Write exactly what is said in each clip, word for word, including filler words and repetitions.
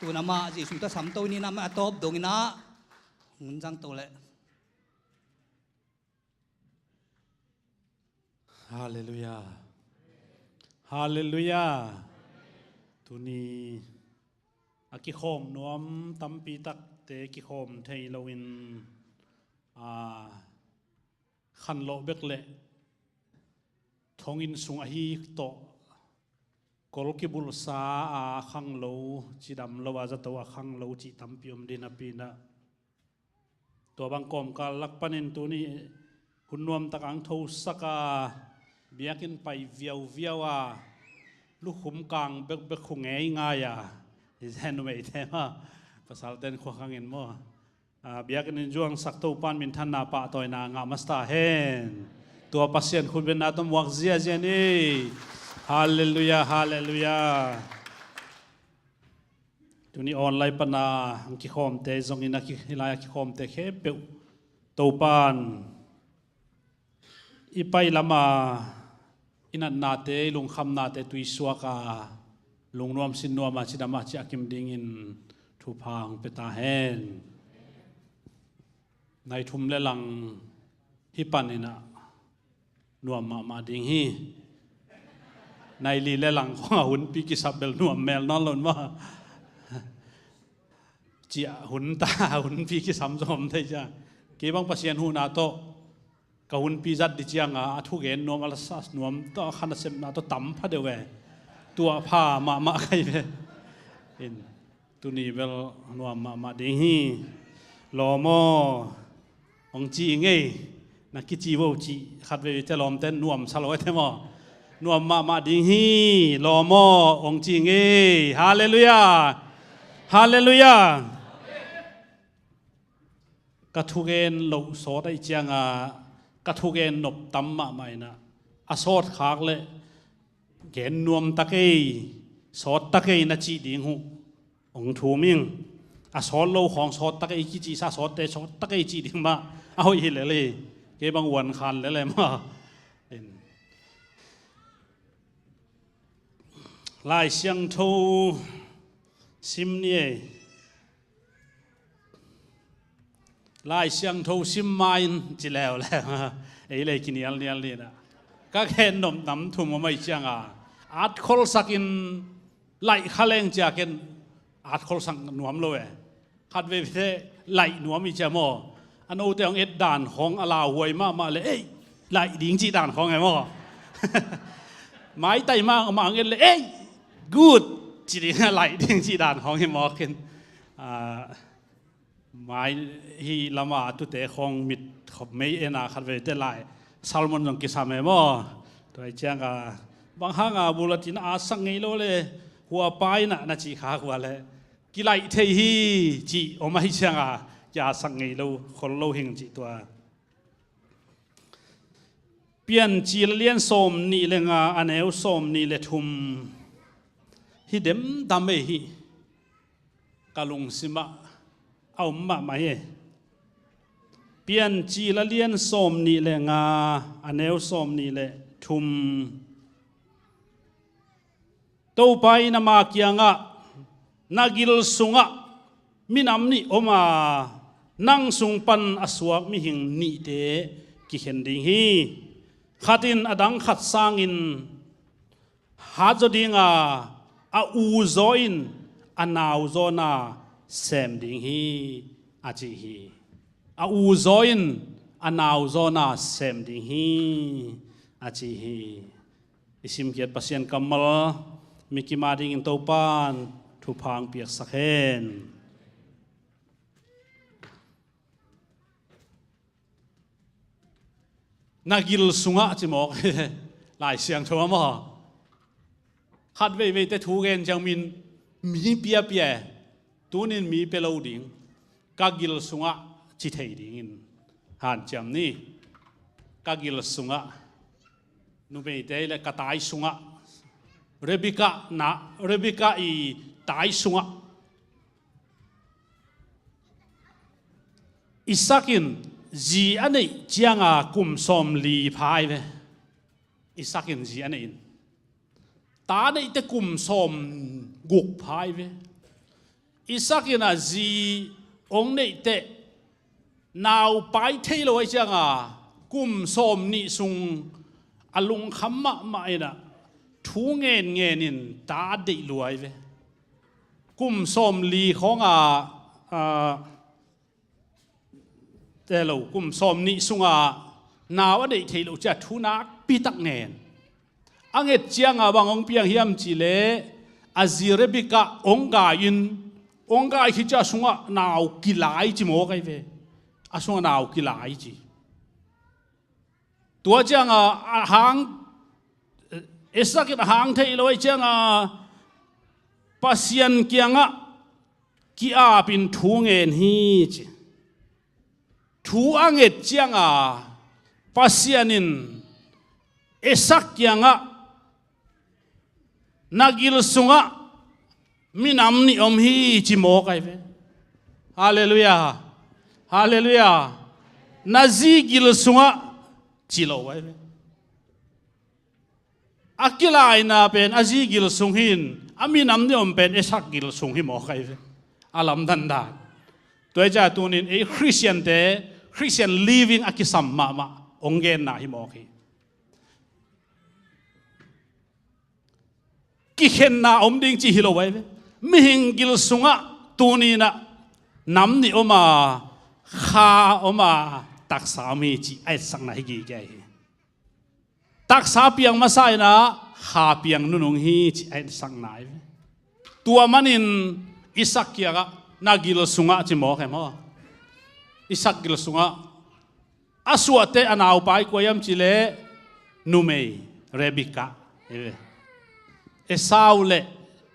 Tun amah Jesu ta samto ni, na amah a tawp dongin ah hong zangto leh. Halleluiah. Halleluiah. Tuni a kikhawm nuam tampi takte kikhawm thei loin, a, khanlawh bek le thonginn sung ahi tawh, kol kibulhsa a khanglo, cidam lo a zato a khanglo cih tampi om ding napi-in ah, tua bang kawmkal lak panin tuni hun nuamtak ang thosak a, biakinn pai viauviau a, lukhum kang bekbek khu ngeingai a, i zen numeite mah, pasalten khua khangin maw, a, biakinn in zuangsak Topa'n minthanna pahtawina ngah masa ta hen. Tua Pasian khutbetna tawh muak ziazia ni. Halleluiah, halleluiah. Tuni online pana ang kikhawmte zongin a ki-, hih lai a kikhawmte khempeuh Topa'n i pai lama i natnate, i lungkhamnate tuisuak a, lungnuam sinnuam a, cidam a ciah kim dingin thupha hong pia ta hen. Nai thum le lang hih panin ah nuam mahmah ding hi. Nai li le lang khong a hunpi kisap bel nuam mel nawn lo maw. Ciah hun ta, hunpi kisam zong om thei ciang. Kei bang Pasian huhna tawh ka hunpi zat ding ciang a, a thugen nuam, a la sa nuam tawh, a khan a sepna tawh tam pha deuh ve. Tua pha mahmah kai ve. In, tuni bel nuam mahmah ding hi. Lawm aw, hong ci ngei. Na kici vo cih khat veve te lawmte nuam sa lo e te maw. Nuam mahmah ding hi. Lawm aw, hong ci ngei. Halleluiah. Halleluiah. Ka thugen loh sawt ahih ciangin ka thugen nop tam mahmah in ah, a sawt khak leh gen nuam ta kei, sawt ta kei na cih ding uh hong thum ing. A sawt lo khawng sawt ta kei kici sa, sawtte sawt ta kei cih ding mah a hoih hi lel hi. Kei bang uan khan lel e maw. Lai Siangtho sim ni ei. Lai Siangtho sim ma-in ci leuleu. Ei lei kinialnial ni in ah, ka gen nop nam thum om ahih ciangin, at kholsakin laih kha leng cia ken at kholsak nuam lo e. Khat veve te laih nuam i cia maw. A note hong et dan khawng a lauhuai mahmah le, ei, laih ding cih dan khawng e maw. Maitai mahmah hong et le, ei, good, ci ding a laih ding cih dan khawng hi mawk in. Ah, mai hi lama tute khawng mit khop mei en a khat veve te lai salmon zong kisam e maw. Tua ahih ciangin bang hanga bulatin a sak ngei lo le, hua pai na na cih khak uh a le, kilaih thei hi cih om ahih ciangin ki-a sak ngei lo, khol lo hing cih tua. Piancil a lian sawm nih le nga, a neu sawm nih le thum. Hi demdam ei hi. Ka lungsimah a om mahmah hi. Piancil a lian sawm nih le nga, a neu sawm nih le thum. Topa in ama kiangah, na gil sungah minam nih om a, nang sung pan a suak mihing nihte kikhen ding hi. Khat in a dang khat sangin hatzaw ding a, a uzaw in a nauzawna sem ding hi, a ci hi. A uzaw in a nauzawna sem ding hi, a ci hi. I simkhiat Pasian kammal mi kim a dingin Topan thupha hong piaksak hen. Na gil sungah ci mawk. Lai Siangtho ah maw. Khat veivei te thu gen ciang min mi piapia e. Tunin mi pia lo ding. Ka gil sungah ci thei dingin hanciam ni. Ka gil sungah. Numeite le ka tai sungah. Rebekah na, Rebekah i tai sungah. Isak in zi a neih cianga kum sawmli phai ve. Isak in zi a neih in. Ta neihte kum sawmguk phai ve. Isak in a zi hong neih teh, naupai thei lo ahih ciangin kum sawmnih sung a lungkham mahmah in a thu ngenngen in ta deih lua hi ve. Kum sawmli khawng a, a, te lo, kum sawmnih sungah nau a neih theih loh ciang thu nakpi tak ngen. A nget ciangin bang hong piang hiam cih leh a zi Rebekah hong gai in, hong gai khit ciang a sungah nau kilai ci mawk ahi ve. A sungah nau kilai ci. Tua ciangin a hang, Isak in a hang thei lo ahih ciangin Pasian kiangah ki-apin thu ngen hi ci. Thu a nget ciangin Pasian in Isak kiangah, na gil sungah minam nih om hi ci mawk ahi ve. Halleluiah. Halleluiah. Na zi gil sungah ci lo ahi ve. A kilaina pen a zi gil sung hi in, a minam nih om pen Isak gil sung hi mawk ahi ve. A lamdang dan. Tua ahih ciangin tuni in ei Khristiante, Christian living a kisam mahmah hong genna hi mawk hi. Kikhenna om ding cih hi lo ahi ve. Mihing gil sungah tuni in a nam nih om a, kha om a, taksa om hi cih a etsakna hi gige ahi hi. Taksa piang masa in a kha piang nunung hi cih a etsakna hi ve. Tua manin Isak kiangah na gil sungah ci mawk hi maw? Isak gil sungah a suahte a naupai kua hiam cih leh numei Rebekah hi ve. Esau le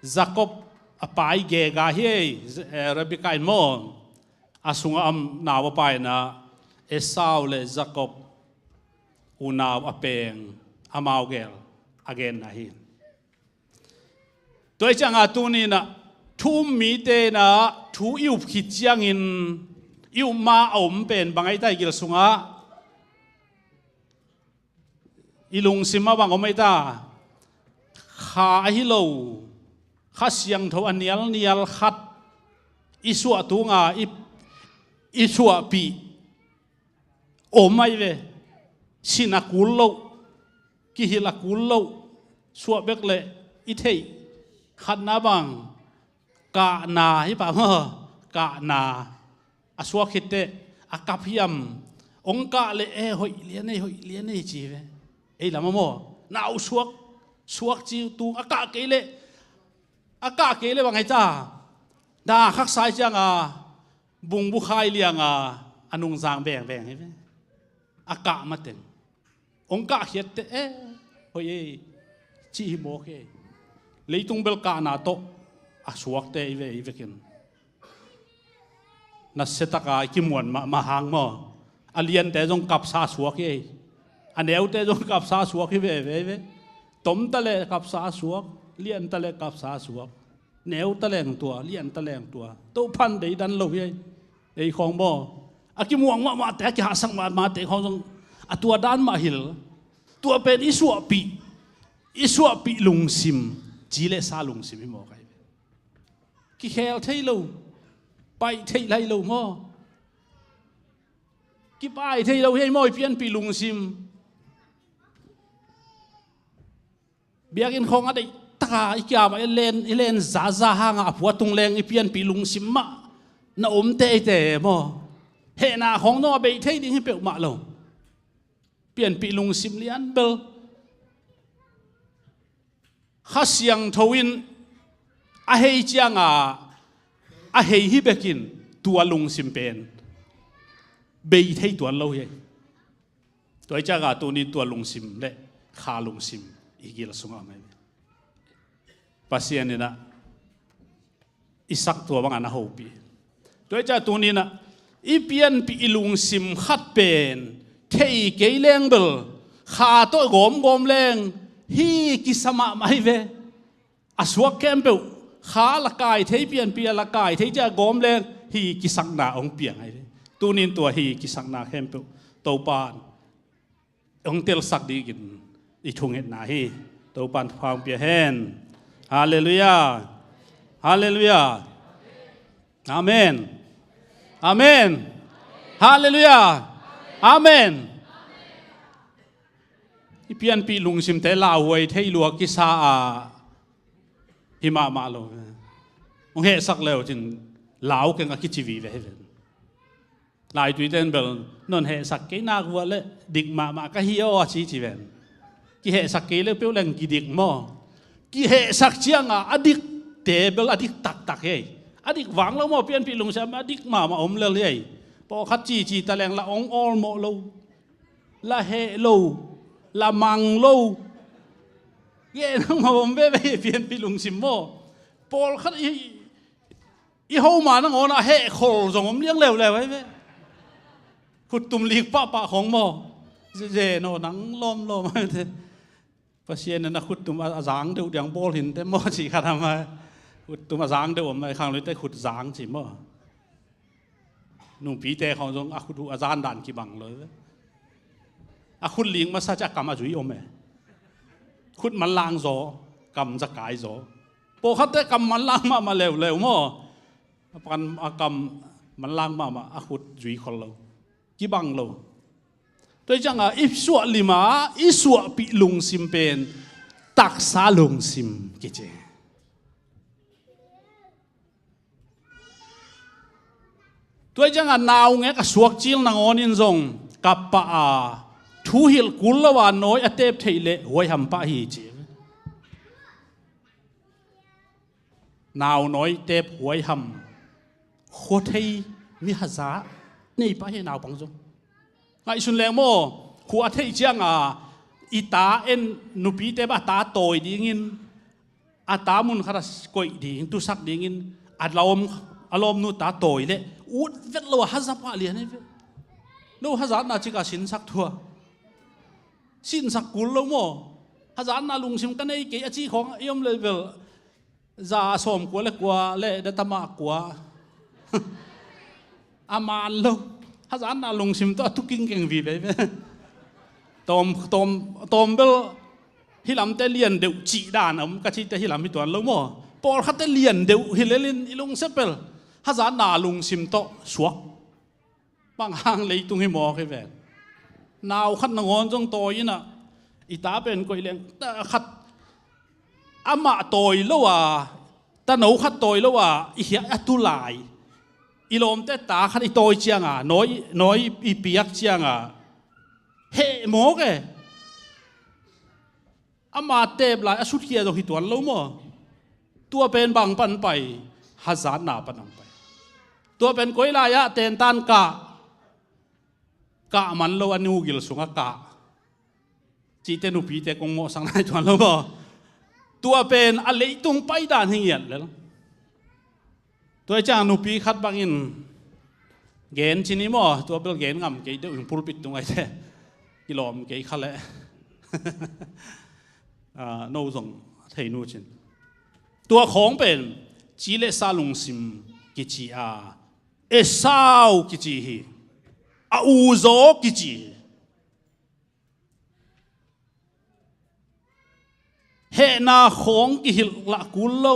Jakob a pai gega hi ei, eh, Rebekah in maw? A sungah a nau a pai in a Esau le Jakob unau a peng amau gel a genna hi. Tua ahih ciangin tuni in a thu um mite in a thu i up khit ciangin i up ma a om pen bang ahi ta i gil sungah, i lungsim ah bang om ahi ta? Kha ahi lo, Kha Siangtho a nialnial khat i suah tung a i, i suahpih om ahi ve. Sin a kul loh, kihilh a kul loh, suah bek leh i theih khatna bang, kahna hi pah maw? Kahna. A suak khit teh a kap hiam? Hong kah leh, eh, hoih lian ei, hoih lian ei ci ve. Ei lam ah maw? Nau suak, suak ci tung, a kah kei leh, a kah kei leh bang ahi ta? Na khaksa ahih ciangin bungbu khai liang a, a nungzang bengbeng hi ve. A kah mateng hong kahkhiat teh, eh, hoih ei cih hi mawk hi. Leitung bel kahna tawh a suakte hi ve, hi vekin. Nasia taka i kimuan mahmah hang maw? A liante zong kapsa suak hi ei. A neute zong kapsa suak hi veve hi ve. Tom ta leh kapsa suak, lian ta leh kapsa suak. Neu ta leng tua, lian ta leng tua. Topa'n deidan lo hi ei. Ei khawng maw? A kimuang mahmahte, a kihahsak mahmahte khawng zong a tua dan mah hilh. Tua pen i suahpih, i suahpih lungsim, ci le sa lungsim hi mawk ahi ve. Kikhel thei lo, paih theih lai lo maw? Kipai thei lo hi ei maw, i pianpih lungsim. Biakinn khawng a deih taka i kiam ah i len, i len zaza hangin a pua tung leng i pianpih lungsim mah na om teitei maw? Hehna khawng zong a bei thei ding hi peuhmah lo. Pianpih lungsim lian bel. Kha Siangtho in a hei ciangin, a hei hi bekin tua lungsim pen bei thei tuan lo hi. Tua ahih ciangin tuni tua lungsim le kha lungsim i gil sungah om hi. Pasian in a Isak tua bangin a hopih. Tua ahih ciangin tuni in a i pianpih i lungsim khat pen thei kei leng bel, kha tawh gawmgawm leng hi kisa mahmah hi ve. A suak khempeuh kha la kai thei, pianpih a la kai thei ciang gawm leng hi kisakna hong piang ahi ve. Tuni in tua hi kisakna khempeuh Topa'n hong telsak dingin i thungetna hi. Topa'n thupha hong pia hen. Halleluiah. Halleluiah. Amen. Amen. Halleluiah. Amen. I pianpih lungsimte lauhuai thei lua kisa a hi mahmah lo. Hong hehsak leu cin lau keng a kici vive hi ven. Laituite in bel non hehsak kei nak uh a le dik mahmah ka hi aw a ci ci ven. Kihehsak kei le peuh leng kidik maw? Kihehsak cianga a dikte bel a dik taktak hi. A dik vang lo maw, pianpih lungsim a dik mahmah om lel hi. Pawlkhat cici ta leng la ong awlmawh lo, la heh lo, la mang lo. Gen hong om veve hi pianpih lungsim maw? Pawlkhat i I ho ma nangawn a hehkhol zong om liang leuleu ahi ve. Khuttum lik pahpah khong maw? Ze, ze no nang lawmlawm ahi ve. Pasian in a khuttum a, a zang deuh diang bawl hinte maw ci khat a mai. Khuttum a zang deuh om ahi, khangluite khut zang ci maw? Nupite khong zong a khut uh a zan dan kibang lo ahi ve. A khut lik masa ci a kam a zui om e. Khut manlang zaw, kam zakai zaw. Pawlkhatte kam manlang mahmah leuleu maw? A pan a kam manlang mahmah, a khut zui khol lo, kibang lo. Tua hi cianga i suah lima i suahpih lungsim pen taksa lungsim kici. Tua hi cianga naungek a suak cil nangawn in zong kap pah a, thu hilh kul lo a nawi a tep theih leh huaiham pah hi ci. Nau nawi tep huaiham, khua thei, mi hazat nei pah hi naupang zong. Ngaihsun leng maw, khua a theih cianga i ta en, nupite bang a ta tawi dingin, a ta mun khat a koih ding, tusak dingin a lawm, a lawmnu ta tawi leh ut vet lo a haza pah lian hi ve. No hazatna cika sinsak thua. Sinsak kul lo maw? Hazatna lungsim ka nei kei a ci khawng i om level za sawm kua le kua le datama kua. A man lo. Hazatna lungsim tawh a tuking keng vive ve. Tawm, tawm, tawm bel hi lamte lian deuh cih dan a om ka cihte hi lam hi tuan lo maw? Pawlkhatte lian deuh hi lelin i lungsim bel hazatna lungsim tawh suak. Bang hang leitung hi mawk hi ven. Nau khat nangawn zong tawi inah i ta pen koih leng ta khat amah tawi lo a, tano khat tawi lo a i hiah a tu lai. I lawmte ta khat i tawi cianga, nawi, nawi i piak cianga heh mawk e. Ama tep lai a sutkhia zong hi tuan lo maw? Tua pen bang pan pai, hazatna pan ang pai. Tua pen koi lai-ah tentan kah, kah man lo a nugil sungah kah. Cihte nupite kong mawhsak nai tuan lo maw? Tua pen a leitung paidan hi ngiat lel. Tua hi ciang nupi khat bangin gen ci ni maw, tua bel gen ngam kei deuh in pulpit tung aite kilawm kei kha leh. Ah, no zong thei nu cin. Tua khawng pen ci le sa lungsim kici a, Esau kici hi. A uzaw kici hi. Hehna khawng kihilh lah kul lo,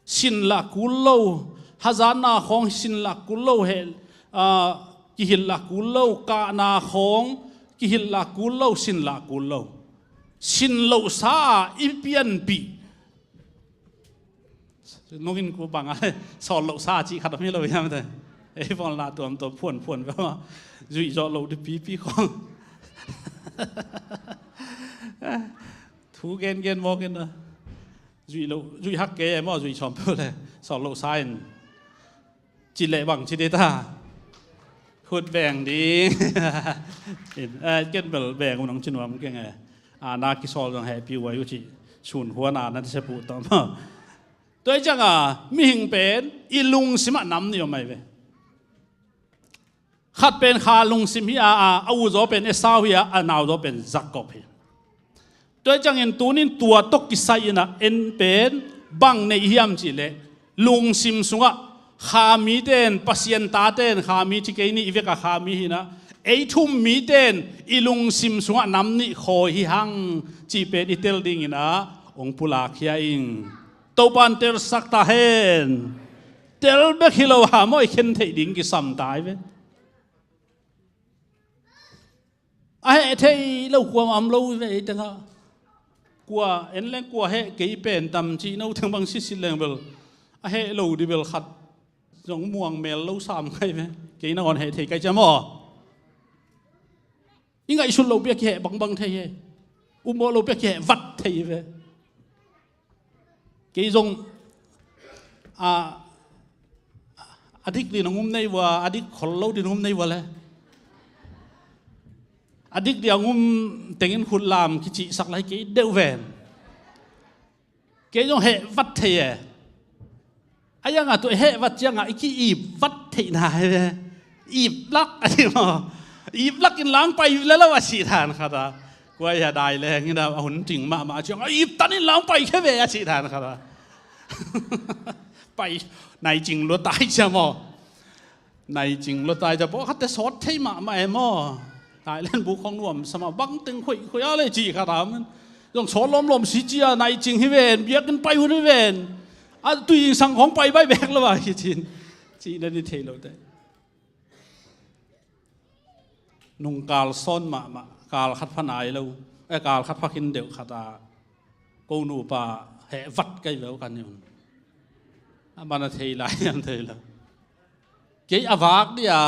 sin lah kul lo. Hazatna khawng sin lah kul lo, heh, ah, kihilh lah kul lo. Kahna khawng kihilh lah kul lo, sin lah kul lo. Sin lohsa a i pianpih. Nungin ku bang a sawl lohsa cih khat om hi lo hiam te. Ei pawl na tuamtuam phuanphuan bia ma. Zuih zawh loh dih pipi khawng. Thu gengen mawk in a. Zuih loh, zuih hak kei e maw, zuih sawm peuh le. Sawl lohsa in. Ci leh bang ci dih ta. Khut beng ding. In, eh, ken bel beng uh nang ci nuam keng e. A na kisawl zong hehpih uh a uh cih. Sun huan a na sia puh tawh maw. Tua hi cianga mihing pen i lungsimah nam nih om ahi ve. Khat pen kha lungsim hi a, a, a uzaw pen Esau hi a, a nauzaw pen Jakob hi. Tua hi ciangin tunin tua tawh kisai inah en pen bang nei hiam cihleh lungsim sungah kha mite in, Pasian tate in kha mi ci kei ni, i vekah kha mi hi inah ei thum mite in i lungsim sungah nam nih khawi hi hang cih pen i tel dingin ah hong pulak hi a ing. Topa in telsak ta hen. tel bek hi lo a maw, i khen theih ding kisam ta hi ve. A heh thei lo kuamah om lo hi ve, ei tengah. Kua en leng kua heh kei pen tam cih no teng bang sisit leng bel a heh lo dih bel khat zong muang mel lo sam kai ve. Kei nangawn heh thei kai cia maw. I ngaihsut loh piak kiheh bangbang thei hi. Ummawh loh piak kiheh vat thei hi ve. Kei zong a, a dik ding a ngum nei vua, a dik khol lo ding a ngum nei vua le. A dik ding a ngum tengin khut lam kicihsak lai kei deuh ven. Kei zong heh vat thei e. A iangah tua i heh vat ciangah i ki-ip vat theihna hi ve. Ip lak a ti maw. Ip lak in lang pai le lo a cih dan khat a. Kua i a dai leng in a hun cing mahmah ciangah ip tan in lang pai khe ve a cih dan khat a. Pai nai cing lua tai cia maw. Nai cing lua tai cia pawh khatte sawt thei mahmah e maw. Thailand buk khong nuam sa mah bang teng khuaih khuaih a le cih khat a man. Zong sawt lawmlawm si cia nai cing hi ven, biakinn pai hun hi ven. A tui sang khong pai bai bek lo a hi cin. Cih na ni thei lo te. Nung kal sawn mahmah, kal khat pha nai lo, eh, kal khat pha khin deuh khat a ko nupa heh vat kai veu kan hi un. A man a thei lai hiam thei lo. Kei a vak dih a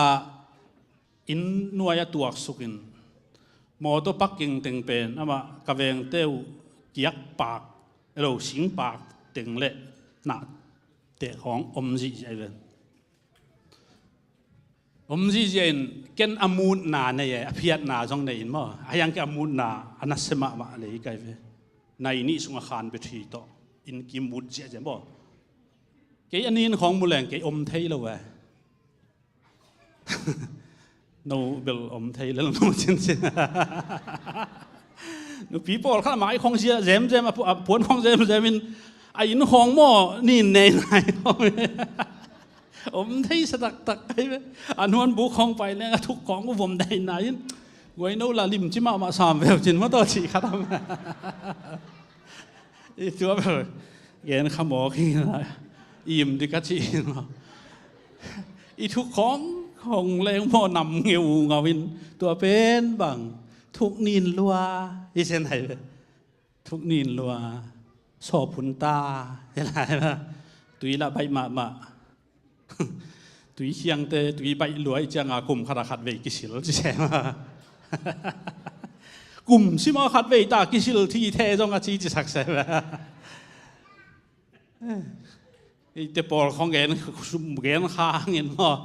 inn nuai a tuaksuk in mawtaw parking teng pen amah ka vengte uh kiak pak, elo sing pak teng le nah teh khawng om zihziah hi ven. Om zihziah in ken a mutna nei e, a phiatna zong nei in maw. A hiang kei a mutna a nasia mahmah lei kai ve. Nai nih sungah khan battery tawh in kimut ziahziah maw. Kei a nin khawng mu leng kei om thei lo e. No bel om thei lel no cincin. Nupi pawlkhat a mai khawng zia zemzem, a pu-, a puan khawng zemzem in a inn khawng maw nin nei nai khawng. Om thei sa taktak kai ve. A nuan buk khawng pai leng a thuk khawng uh vom dai nai in. Guai no la limci mahmah sam veu cin maw tawh cih khat am. I tua bel gen kha mawk hi na. Im dik a cih hi maw. I thuk khawng khawng leng maw nam ngeu ngau in tua pen bang thuk nin lua hi sen hai ve. Thuk nin lua sawp hun ta hi lai ve. Tui lah baih mahmah. Tui khiangte tui baih luai cianga kum khat a khat vei kisil ci sem a. Kum sima khat vei ta kisil thi the zong a ci ci sak sem a. Eite pawl khawng gen, gen kha hangin maw.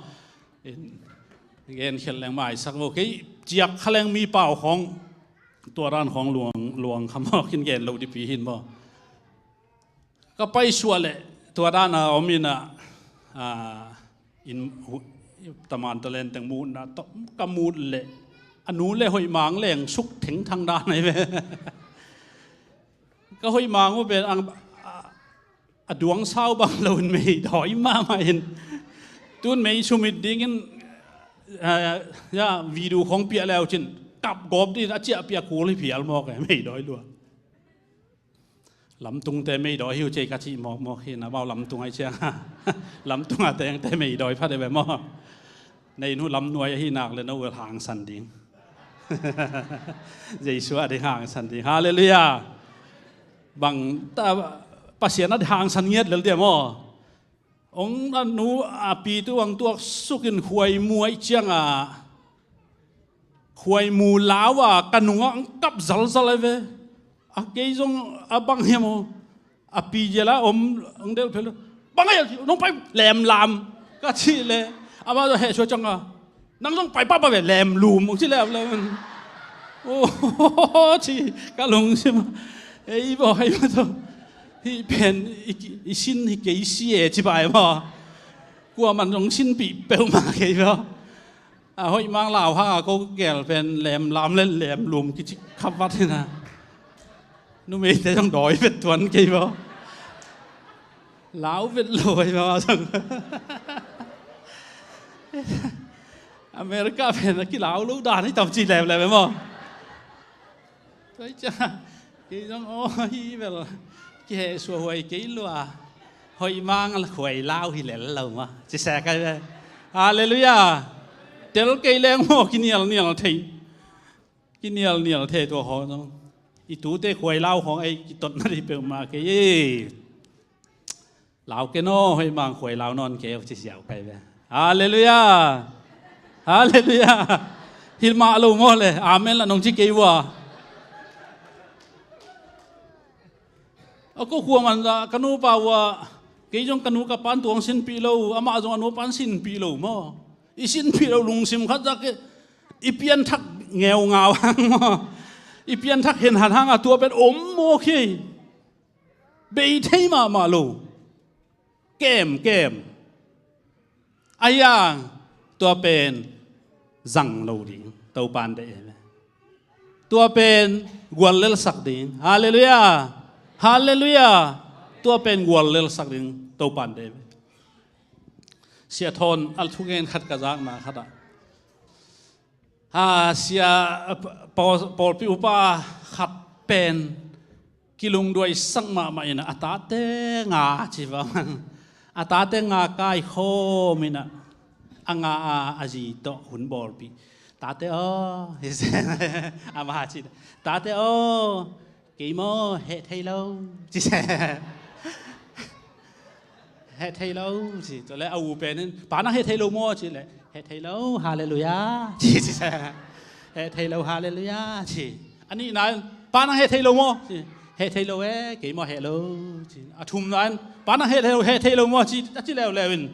Gen khial leng maisak maw. Kei ciak kha leng mi pau khawng tua dan khawng luang, luang kha maw khin gen lo dipi hin maw. Ka paisuah leh tua dana om ina, a, in hu-, taman talen teng mutna tawh ka mut leh a nu le hoih mang leng suk thengthang dan ahi ve. Ka hoih mang uh pen ang, a, a duang sau bang lo in mei dawi mahmah in tun mei sumit dingin, a, ya, video khong piah leu cin kap gawp din a ciah piah kul hi phial mawk e mei dawi lua. Lamtungte meidawi hi uh cei ka cih mawkmawk hi na bau lamtung ai ciang. Lamtunga tengte meidawi pha deuh ve maw. Nei nu lamnuai ahi nak le no vel hangsan ding. Jesu a ding hangsan ding. Halleluiah. Bang ta Pasian a ding hangsan ngiat lel dia maw. Ong a nu a pi tu ang tuak sukin khuai muai cianga khuai mu lau a ka nungah ang kap zalzal ai ve. A kei zong a bang hiam aw a pi zia la om ang del phel bang ai nong pai lem lam ka cih le ama zong heh sua cianga nang zong pai papa ve lem lum ang ci lem lem. Oh, ci ka lungsim ei bo ei bo to. Hi pen i, i sin hi kei si e ci bai maw. Kua man zong sin pi peuh ma kei maw. A hoih mang lau ha ko gel pen lem lam le lem lum kici khavat hina. Numeite zong dawi vet tuan kei maw. Lau vet lo ai maw zong. America pen a kilau lo dan hi tam ci lem lem maw. Tua hi ciang kei zong aw hi bel kiheh suahuai kei lua. Hoih mang khuai lau hi lel lo maw? Ci se kai ve. Halleluiah. Tel kei leng maw, kinialnial thei. Kinialnial thei tua haw zong. I tute khuai lau khawng ei kitotna dih peuhmah kei ei. Lau ken aw, hoih mang khuai lau nawn kei aw, ci siau kai ve. Halleluiah. Halleluiah. Hi mah lo maw le, amen lah nong ci kei uh a. A ko khua man zah ka nupa uh a, kei zong ka nu ka pan tuang sinpih lo, amah zong a nu a pan sinpih lo maw. I sinpih lo lungsim khat zah kei, i pianthak ngeungau hang maw. I pianthak henhat hang a, tua pen om maw kei. Bei thei mahmah lo. Kem, kem. Ahi hang tua pen zang lo ding, Topan deih hi ve. Tua pen guallelsak ding. Halleluiah. Halleluiah. Tua pen guallelsak ding, Topan deih hi ve. Sia Thawn a thugen khat ka zakna khat ah, ha, sia, pawl, pawlpi upa khat pen kilungduaisak mahmah in a, a tate nga ci va man. A tate nga kaikhawm in a, a nga a, a zi tawh hun bawlpih. Tate aw, hi se, ama ci. Tate aw, kei maw heh thei lo, ci se. Heh thei lo, ci. Tua le a u pen in, pa nang heh thei lo maw, ci le, heh thei lo, halleluiah, ci, ci se. Heh thei lo, halleluiah, ci. A nihna in, pa nang heh thei lo maw, ci. Heh thei lo e, kei maw heh lo, ci. A thumna in, pa nang heh thei lo, heh thei lo maw, ci, a ci leuleu in,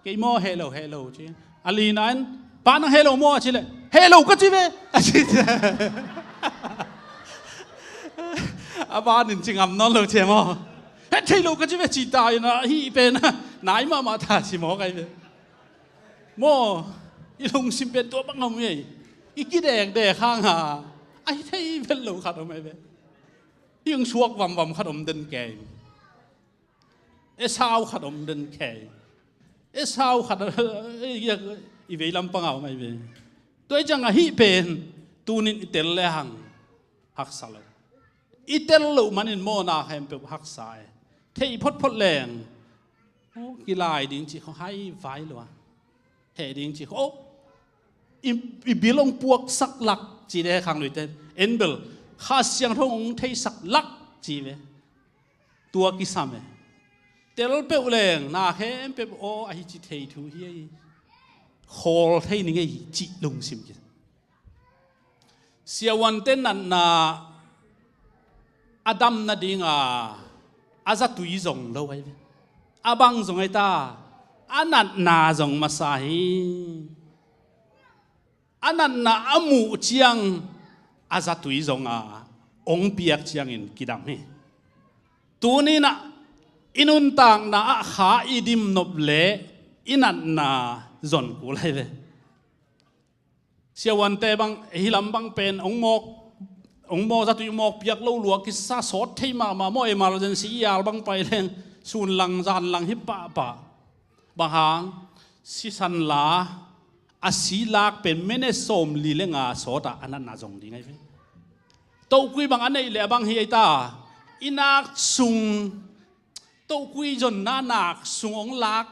kei maw heh lo, heh lo, ci. A lina in, pa nang heh lo maw, a ci le, heh lo ka ci ve, a ci. A ban in ci ngam nawn lo ci maw. Heh thei lo ka ci ve, ci ta in a, hih pen a nai mahmah ta ci maw kai ve. Maw, i lungsim pen tua bang om ei. I kidekdek hang a, a hi thei vet lo khat om ei ve. Hih hong suak vamvam khat om den kei. Esau khat om den kei. Esau khat, i veilam panga om ei ve. Tua i ciang a hih pen, tunin i tel le hang haksa lo. I tel loh manin maw na khempeuh haksa e. Theih photphot leng, aw, kilai ding cih khawng hai vai lo a. Heh ding cih khawng, aw, i, i bil hong puaksak lak ci de khang lui ten. En bel, Kha Siangtho hong theisak lak ci ve. Tua kisam e. Tel peuh leng, na khempeuh, aw, ahi ci thei thu hi ei. Khawl thei ning ei cih lungsim kisam. Siavuante natna a dam nadinga a zatui zong lo ahi ve. A bang zong ahi ta, a natna zong masa hi. A natna a muh ciang a zatui zonga ong piak ciangin kidam hi. Tuninah i nuntakna ah kha i dimnop le i natna zon kul ahi ve. Siavuante bang, hi lam bang pen, ong mawk, ong mawk zatui mawk piak lo lua kisa sawt thei mahmah maw, emergency i al bang pai leng, sun lang, zan lang hi pahpah. Bang hang, sisan la, a si lak pen minute sawm li le nga sawt ah a natna zong ding ahi ve. Tohkui bang a neih le a bang hi ei ta, i nak sung, tohkui zonna nak sung ong lak,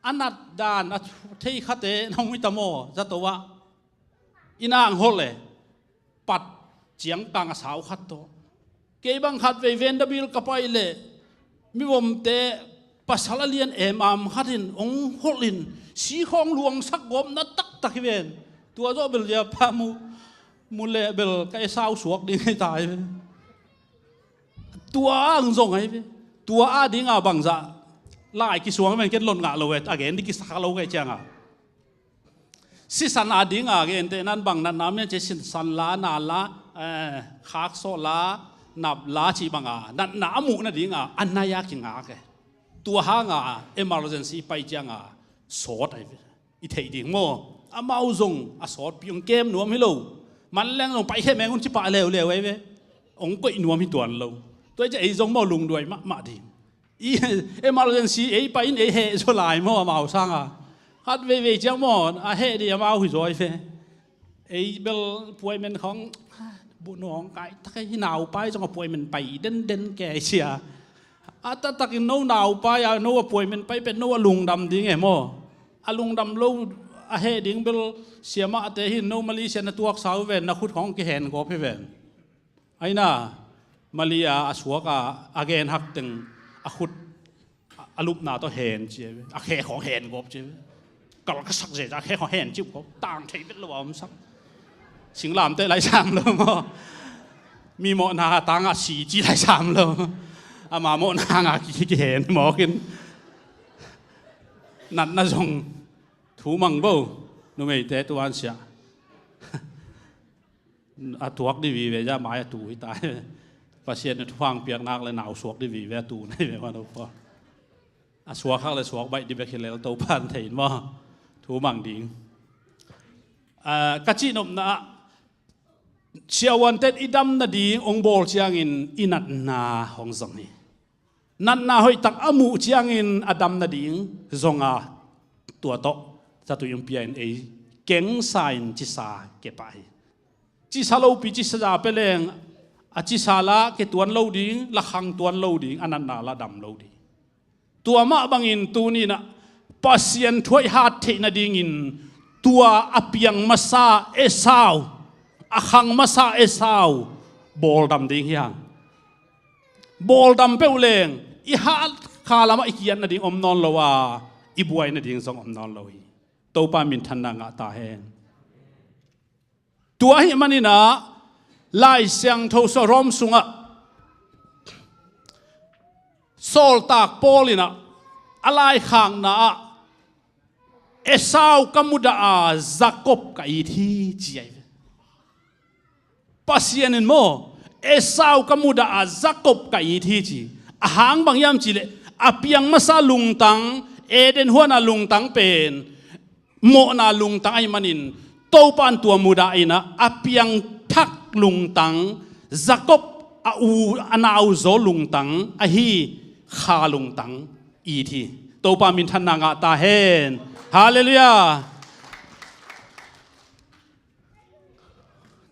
a nat dan a thei khate na hong hi ta maw, zato ah. I nang holh e, pat ciangkang a sau khat tawh. Kei bang khat vei Vanderbilt ka pai leh, mivomte pasal a lian emam khat in hong holh in, sikhawng luangsak gawpna taktak hi ven. Tua zawh bel zia pa mu, mu leh bel ka esau suak ding hi ta hi ve. Tua ang zong ahi ve. Tua a dinga bangzah lai kisuang ven ken lon ngah lo ve, a gen dih kisak lo kei cianga. Sisan a dinga gente nan bang natna om hiam ci, sisan la, na la, eh, khaksawh la, nap la cih banga natna a muh nadinga a nai a kingak e. Tua hanga emergency pai cianga sawt ahi ve. I theih ding maw? Amau zong a sawtpi ong kem nuam hi lo. Man leng zong paikhe meng un ci pah leuleu ahi ve. Ong koih nuam hi tuan lo. Tua hi ciah ei zong maw lungduai mahmah ding. I emergency ei pai in ei heh zaw lai maw amau sanga. Khat veivei ciang maw a heh dih amau hi zaw hi ve. Ei bel puaimen khawng buh nuang kai tak ei hi, naupai zong a puaimen pai denden kei sia. A taktakin no naupai a, no appointment pai pen no a lungdam ding e maw? A lungdam lo a heh ding bel siamahte hin no Malaysia na tuaksa uh ven, na khut khawng kihengawp hi ven. Aina, Malaysia a suak a, a genhak teng a khut a lupna tawh hen ci a ve. A khe khawng hengawp ci a ve. Kal ka sak zeza khe khawng hen ci uh ko. Tang thei bet lo a om sak. Singlamteh lai sam lo maw? Mi mawhna tanga si ci lai sam lo. Ama mawhna nga ki, kihen mawkin. Natna zong thu mang bo. Numeite tuan sia. A tuak di vive ja mai a tu hi ta. Pasian in thupha piak nak le nau suak di vive a tu nei ve man upa. A suak hak le suak baih di bek hi lel Topan thei in maw? Thu mang ding. A, ka cihnopna ah siavuanten i dam nading hong bawl ciangin i natna hong zong hi. Natna hoihtak a muh ciangin a dam nading zong a, tua tawh zatui hong pia in ei kengsa in cisa kepah hi. Cisa lopi cisa za pia leng a cisa la ke tuan lo ding, la khang tuan lo ding, a natna la dam lo ding. Tua mah bangin tuni-in ah Pasian thu i hat theih nadingin tua a piang masa Esau, a khang masa Esau bawldam ding hi hang. Bawldam peuh leng i hat kha lamah i kiat nading om nawn lo a, i buai nading zong om nawn lo hi. Topa minthanna ngah ta hen. Tua ahih manin ah Lai Siangtho sung, Rom sungah Sawltak Paul in ah a laikhakna ah Esau ka mudah a Jakob ka it hi ci ahi ve. Pasian in maw Esau ka mudah a Jakob ka it hi ci. A hang bang hiam cihleh a piang masa lungtang, Eden huana lungtang pen mawhna lungtang ahih manin Topa in tua mudah in ah a piangthak lungtang, Jakob a u a nauzaw lungtang ahi kha lungtang it hi. Topa minthanna ngah ta hen. Halleluiah.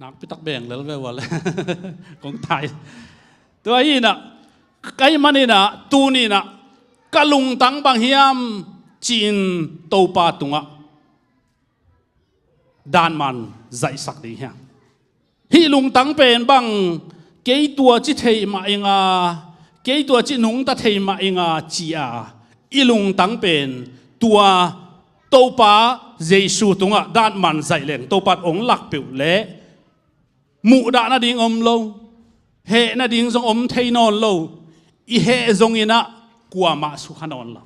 Nakpitak beng lel ve ua le kong tai. Tua hi in ah ka hih manin ah tuni-in ah ka lungtang bang hiam ci-in Topa tungah danman zaihsak ding hiam? Hih lungtang pen bang kei tua ci thei mah ing a, kei tua ci nungta thei mah ing a ci a, i lungtang pen tua Topa Jesu tungah danman zaih leng Topa in hong lak peuh leh muhdah nading om lo, heh nading zong om thei nawn lo, i heh zongin ah kuamah sukha nawn lo.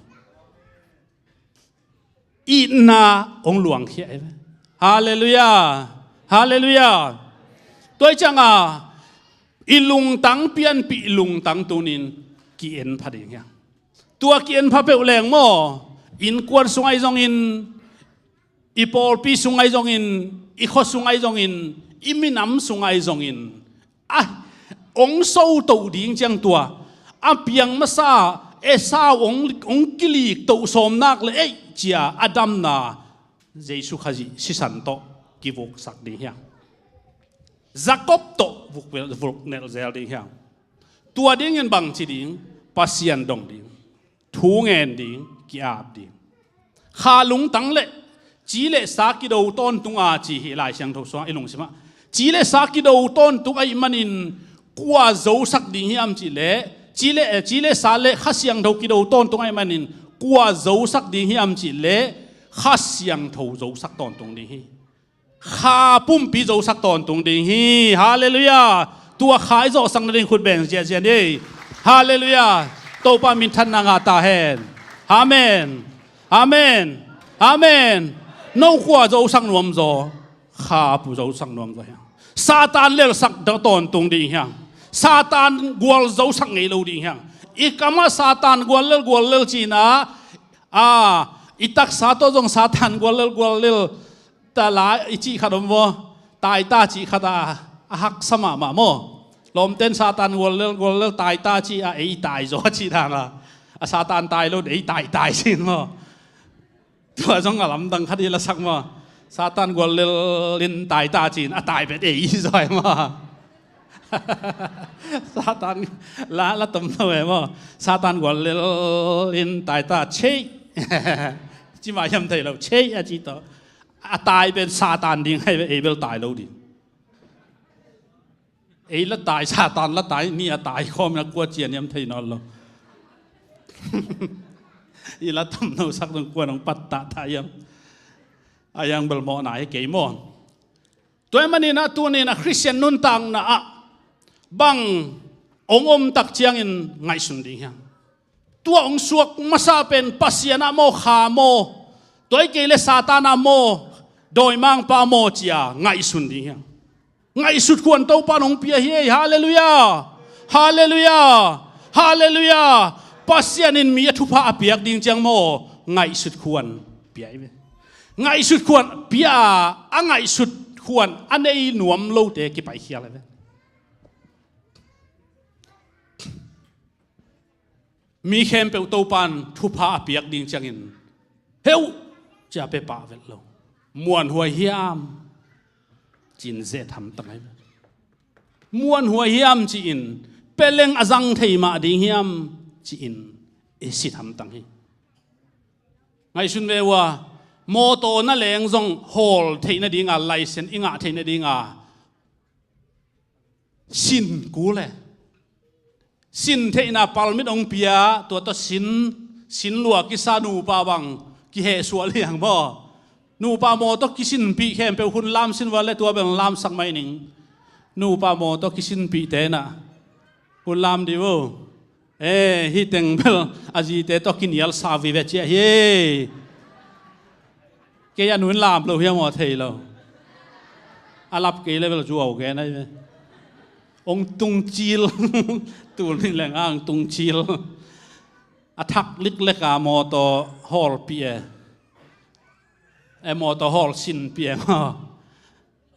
Itna hong luangkhia hi ve. Halleluiah. Halleluiah. Tua hi cianga i lungtang pianpih lungtang tunin ki-en pha ding hiam? Tua ki-en pha peuh leng maw innkuan sung ahi zongin, i pawlpi sung ahi zongin, i khua sung ahi zongin, i minam sung ahi zongin a hong sotoh ding ciang tua a piang masa Esau hong, hong kilik toh sawm nak le ei cia a damna Jesu Khazih sisan tawh kivuksak ding hiam? Jakob tawh vuk, vuk nelh zel ding hiam? Tua dingin bang ci ding? Pasian dong ding, thu ngen ding, ki-ap ding. Kha lungtang le ci le sa kido tawntung a ci hi Lai Siangtho sungah i lungsimah. Ci le sa kido tawntung ahih manin kua zosak ding hiam cihleh, ci le, ci le sa le Kha Siangtho kido tawntung ahih manin kua zosak ding hiam cihleh Kha Siangtho zosak tawntung ding hi. Kha pumpi zosak tawntung ding hi. Halleluiah. Tua kha i zawhsak nading khut beng ziahziah ni. Halleluiah. Topa minthanna ngah ta hen. Amen. Amen. Amen. No kua zosak nuam zaw? Kha pu zosak nuam zaw hiam? Satan lelsak tawntung ding hiam? Satan gual zosak ngei lo ding hiam? I kamah Satan gual lel gual lel cina a, i taksa tawh zong Satan gual lel gual lel ta lai i cih khat om vaw. Taita cih khat a, a haksa mahmah maw? Lawmten Satan gual lel gual lel taita cih a, ei tai zaw a cih dan a, a Satan tai lo ei taitai sin maw? Tua zong a lamdang khat i lasak maw? Satan gual lel in taita cih in a tai bet ei zaw ai maw? Satan la, la tomno e maw. Satan gual lel in tai ta, chei. Ci mah hiam thei lo, chei a ci tawh. A tai pen Satan ding, hei Abel tai lo ding. Ei la tai, Satan la tai, ni a tai khawm na kua cian hiam thei nawn lo. I la tomno sak dong kua nong pat ta ta hiam. A yang bel mawh nai kei maw. Tua ahih manin ah tuni in ah Khristian nuntakna ah bang hong om tak ciangin ngaihsun ding hiam? Tua hong suak masa pen Pasian ah maw, kha maw, tua hi kei leh Satan ah maw, dawimangpa maw ci-a ngaihsun ding hiam? Ngaihsut khuan Topa in hong pia hi ei. Halleluiah! Halleluiah! Halleluiah! Pasian in mi a thupha a piak ding ciang maw, ngaihsut khuan pia hi ve. Ngaihsut khuan pia a, a ngaihsut khuan a nei nuam lote kipaikhial hi ve. Mi khempeuh Topa in thupha a piak ding ciangin, heu, cia pia pah vet lo. Muanhuai hiam? Ci-in zet hamtang hi ve. Muanhuai hiam ci-in, pia leng a zang thei mah ding hiam ci-in, i sit hamtang hi. Ngaihsun ve uh a, mawtaw na leng zong hawl theih nadinga, license i ngah theih nadinga sin kul e. Sin theihna permit hong pia, tua tawh sin, sin lua kisa, nupa bang kihehsuah liang maw. Nupa mawtaw kisinpih khempeuh hun lam sin ua leh tua bel lamsak mai ning. Nupa mawtaw kisinpihte in ah hun lam dih uh. Eh, hih teng bel a zite tawh kinialsa vive ciah hi. Kei a nu in lam lo hiam aw, thei lo. A lap kei leh bel zuau gen ahi ve. Hong tung cil. Tul nih leng a hong tung cil. A thak liklek a mawtaw hawlpih e. E, mawtaw hawl sinpih e maw.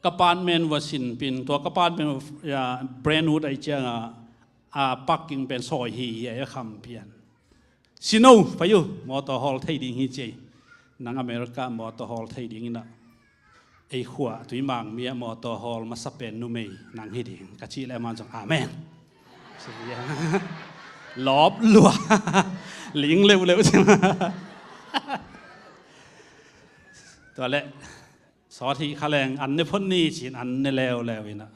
Ka apartment uh a sinpih in, tua ka apartment uh, ya, Brentwood ahi cianga, a parking pen sawi hi hi a, a kham pian. Sino, pai uh, mawtaw hawl thei ding hi ci ei. Nang America mawtaw hawl thei ding in ah, ei khua Tuimang mi ah mawtaw hawl masa pen numei nang hi ding, ka cih leh amah zong amen. Lawp lua. Ling leuleu ciang. Tua leh sawt hi kha leng an ne phot ni ci-in an ne leuleu in ah,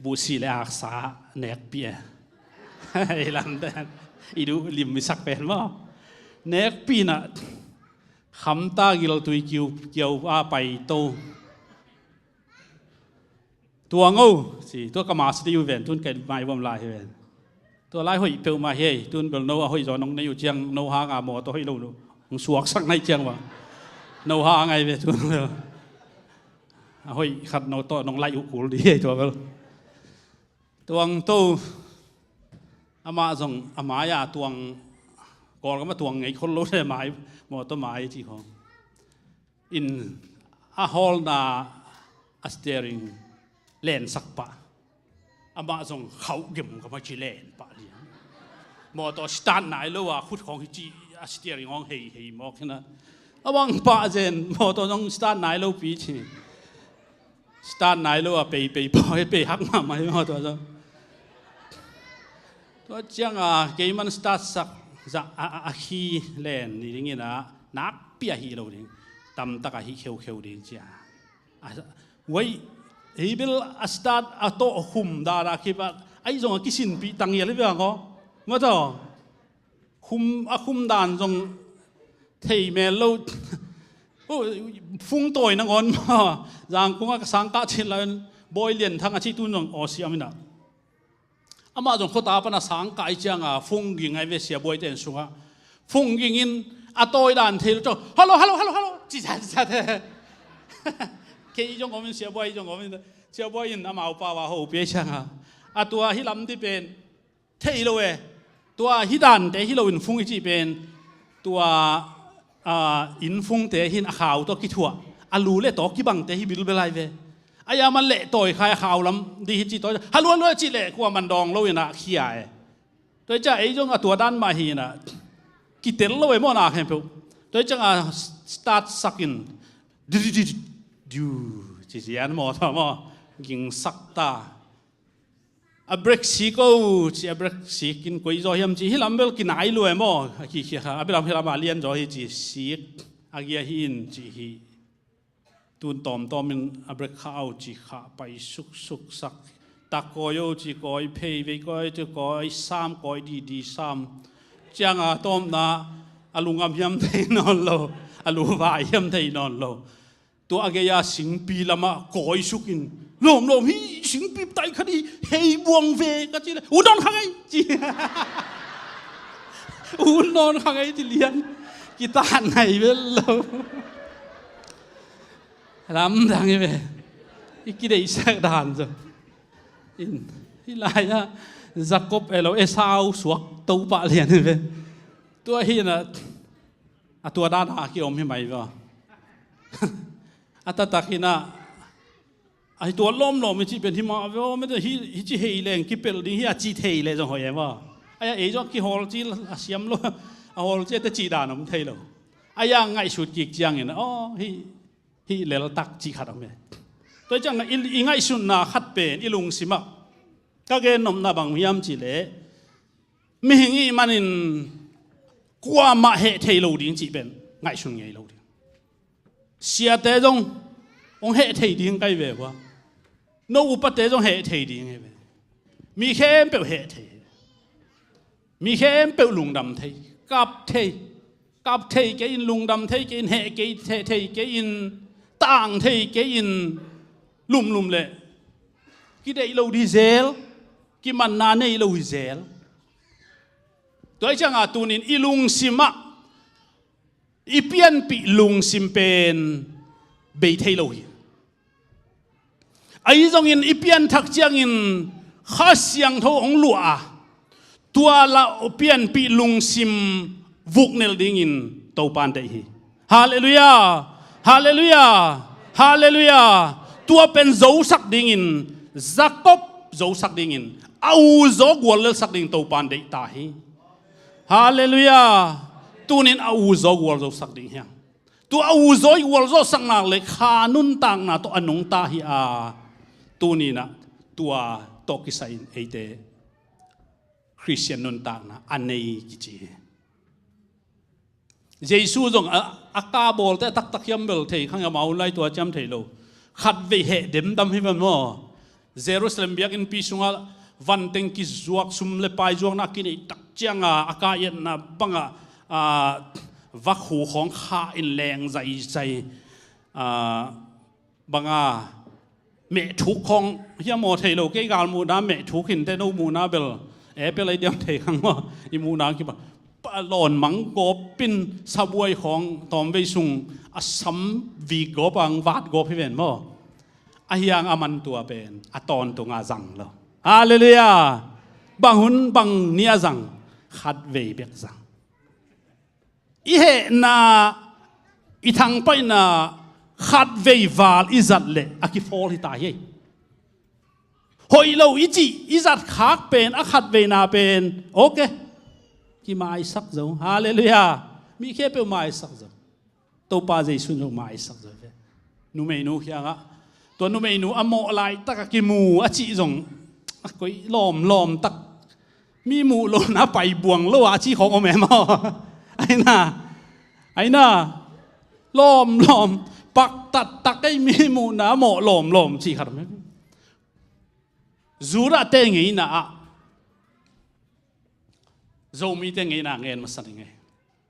buhsi le aksa nekpih e. I lamte i duh lim i sak pen maw. Nekpih in ah khamta giltui kiu kiau a paito. Tuang o, ci, tua ka masa dih uh ven, tun ka maivom lai hi ven. Tua lai hoih peuhmah hi ei, tun bel no a hoih zaw nong nei uh ciang, no hanga mawtaw hoih lo lo hong suaksak nai ciang bang, no hang ahi ve tun bel. A hoih khat no tawh nong laih uh kul dih hi ei tua bel. Tuang to, amah zong a mai-a tuang, Kawlgam a tuang ngei khol lo le mai, mawtaw mai ci khawng. In a hawlna a steering lensak pah. Amah zong khauh gemgam a ci len pah liang. Mawtaw start nai lo a khut khawng hi ci a steering hawng hei hei mawk hi na. A bang pah zen mawtaw zong start nai lo pi ci. Start nai lo a pei pei pah hi, pei hak mahmah hi mawtaw zong. Tua cianga keiman start sak zah a, a, a khi len ni dingin a nakpi a hih lo ding. Tamtak a hih kheukheu ding cia. A, wei, ei bel a start a tawh khum dan a khip a, ahi zong a kisinpih tang hial hi bang aw. Mawtaw. Khum, a khum dan zong thei mel lo. Oh, fung tawi nangawn maw. Zangkung a ka sangkah cin lai, Bawi Lian Thang a cih tun zong aw siam in ah. Amah zong khuata pana sangkah i cianga fung ging ai ve sia buaite in sungah. Fung ging in a tawi dan thei lo tawh, "Hello, hello, hello, hello," ci zat zat. Kei zong om in sia buai zong om in. Sia buai in amau pau a hopih ai cianga, a tua hi lam dih pen thei lo e. Tua hi dante hi lo in fung i cih pen tua, a, inn fungte hin a khau tawh kithuah, a lu le tawh kibangte hi bilbel ai ve. A ya man leh tawi khai a khau lam dih hi ci tawi, "Halu, halu," a cih leh kua man dawng lo in a khia e. Tua hi ciah ei zong a tua dan mah hi in a kitel lo e maw na khempeuh. Tua hi ciang a start sak in, diu, diu, diu, diu, ci zian maw, tua maw, ging sak ta. A brake sik o ci, a brake sik in koi zaw hiam ci, hih lam bel kinai lua e maw, a kikhia kha, a bilam hih lam a lian zaw hi ci, sik a gia hi in ci hi. Tun tawmtawm in a brake kha o ci kha, pai suksuk sak. Tak kawi o ci kawi, phei vei kawi ci kawi, sam kawi didi sam. Ciang a tawmna a lungam hiam thei nawn lo, a lu vai hiam thei nawn lo. Tua a gei-a singpi lamah kawi sukin, lawmlawm hi, singpi tai khat hi, hei buang ve ka ci le, u nawn kha ngei ci. U nawn kha ngei ci lian. Kitan nai vel lo. Lamdang hi ve. I kideihsak dan zo. In, hi lai-ah Jacob elo Esau suak to pah lian hi ve. Tua hi na, a tua dan a kiom hi mai ve. A taktak hi na, a hi tua lawmlawm hi cih pen hi mah ve aw, mete hi, hi ci hei leng kipel ding hi a ci thei le zong hoih em aw. A ya ei zong kihawl ci a siam lo, a hawl ci a te ci dan om thei lo. A ya ngaihsut kik ciangin, aw, hi, hi lel tak ci khat om e. Tua ciang i, i ngaihsutna khat pen, i lungsimah. Ka gen nopna bang hiam ci le, mihing i manin kuamah heh thei lo ding cih pen, ngaihsun ngei lo ding. Siate zong hong heh thei ding kai ve hua. No upate zong heh thei ding hi ve. Mi khempeuh heh thei. Mi khempeuh lungdam thei. Kap thei. Kap thei kei in, lungdam thei kei in, heh kei, heh thei kei in, tang thei kei in, lumlum le. Kideih lo di zel. Kimanna nei lo hi zel. Tua hi cianga tunin i lungsimah i pianpih lungsim pen bei thei lo hi. Ahi zongin i pianthak ciangin Kha Siangtho hong luah a, tua la pianpih lungsim vuknel dingin Topan deih hi. Halleluiah. Halleluiah. Halleluiah. Tua pen zosak dingin, Jacob zosak dingin, a uzaw guallelsak dingin Topan deih ta hi. Halleluiah. Tunin a uzaw gualzosak ding hiam? Tua a uzaw i gualzawhsak nak le kha nuntakna tawh a nungta hi a, tuninah tua tawh kisai in eite Khristian nuntakna a nei kici hi. Jesu zong a, a ka bawlte a taktak hiam bel thei khang, amau lai tua ciam thei lo. Khatvei heh demdam hi van maw? Jerusalem biakinnpi sungah vanteng kizuak, sum le pai zuakna a kineih tak cianga a ka iatna bangah, a, vakhu khawng kha in leng zaizai, a, banga mehthuk khawng hiam maw thei lo, kei galmuhna mehthuk hinte, no muhna bel e, pia lai diam thei khang maw, i muhna kiba pa lawn mang gawpin sabuai khawng tawmvei sung a sam vik gawp ang vat gawp hi ven maw? A hiang a man tua pen a tawntunga zang lo. Halleluiah. Bang hun bang ni a zang? Khatvei bek zang. I hehna, i thangpaihna khatvei val i zat leh a kifawl hi ta hi. Hoih lo i cih i zat khak pen a khatveina pen, okay, kimaisak zo. Halleluiah. Mi khempeuh maisak zo. Topa Jesu in lo maisak zo ve. Numeinu kiangah, tua numeinu a mawh laitak a kimu a cih zong a koi lawmlawm tak. Mi muh lo na pai buang lo a ci khawng om e maw? Aina, aina, lawmlawm, paktattak ei, mi muhna mawh lawmlawm ci khat om e. Judahte ngeina ah Zomite ngeina ngen masa ning e.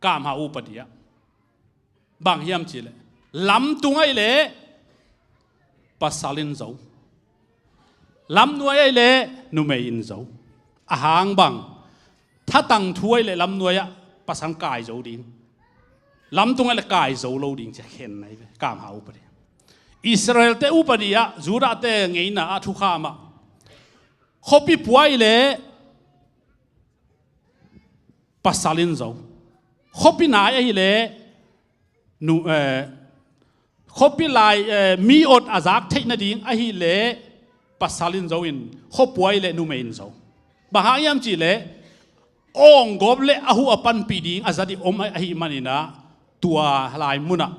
Kamha upadi ah bang hiam cihleh, lamtung ahih leh pasal in zo, lamnuai ahih leh numei in zo. Ahang bang, thatang thu ahih leh lamnuai ah pasal kai zo ding, lamtung ahih leh kai zo lo ding ci a khen nai ve. Kamha upadi, Israelte upadi ah, Judahte ngeina ah, thukham ah, khuapi pua ahih leh pasal in zo. Khuapi nai ahih leh nu, eh, khuapi lai, eh, mi ot a zak theih nading ahih leh pasal in zo in, khua pua ahih leh numei in zo. Bang hang hiam cihleh, awng gawp leh a huh a panpih ding a za ding om ahih maninah, tua lai munah,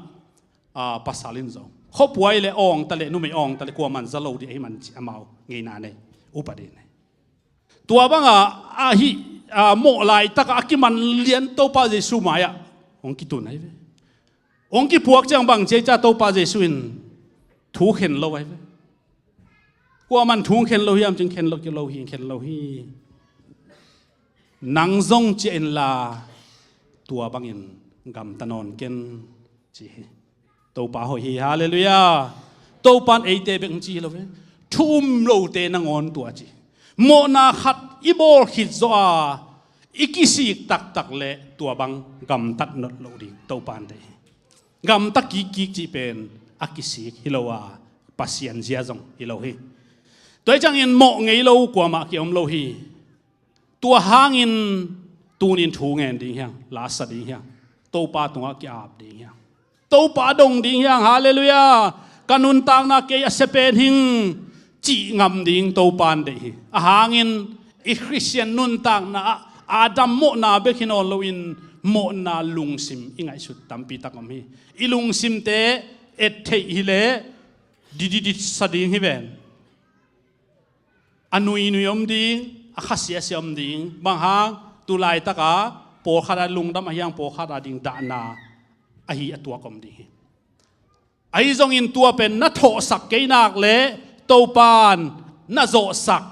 ah, pasal in zo. Khua pua ahih leh awng ta leh, numei awng ta leh kuaman za lo ding ahih man ci amau ngeina nei, upadi nei. Tua banga a hih a mawh laitakah a kiman lian Topa Jesu mai-ah hong kitun ahi ve. Hong kipuak ciang bang ci hiam cih leh Topa Jesu in thu khen lo ahi ve. Kuaman thu khen lo hiam cih leh khen lo, khen lo hi, khen lo hi. Nang zong ciah inla tua bangin gamta nawn ken, ci hi. Topa hoih hi, halleluiah. Topa in eite bek hong ci hi lo ve. Thu um lote nangawn tua ci. Mawhna khat i bawl khit zawh a i kisik taktak leh tua bang gamtat nawn lo ding Topa in deih hi. Gamta kikkik cih pen a kisik hi lo a, Pasian zia zong hi lo hi. Tua hi ciangin mawh ngei lo kuamah ki-om lo hi. Tua hangin tunin thu ngen ding hiang, lasa ding hiang, Topa tungah ki-ap ding hiang, Topa dong ding hiang, halleluiah. Ka nuntakna kei a sia pen hing cih ngam ding Topa in deih hi. A hangin i Khristian nuntakna ah Adam mawhna bek hi nawn loin mawhna lungsim i ngaihsut tampi tak om hi. I lungsimte et theih hileh dididit sa ding hi ven. A nuinui om ding, a khasiasia om ding. Bang hang, tu laitaka pawlkhat a lungdam a hiang, pawlkhat a ding dahna ahi a tuak om ding hi. Ahi zongin tua pen na thawhsak kei nak leh Topa in na zawhsak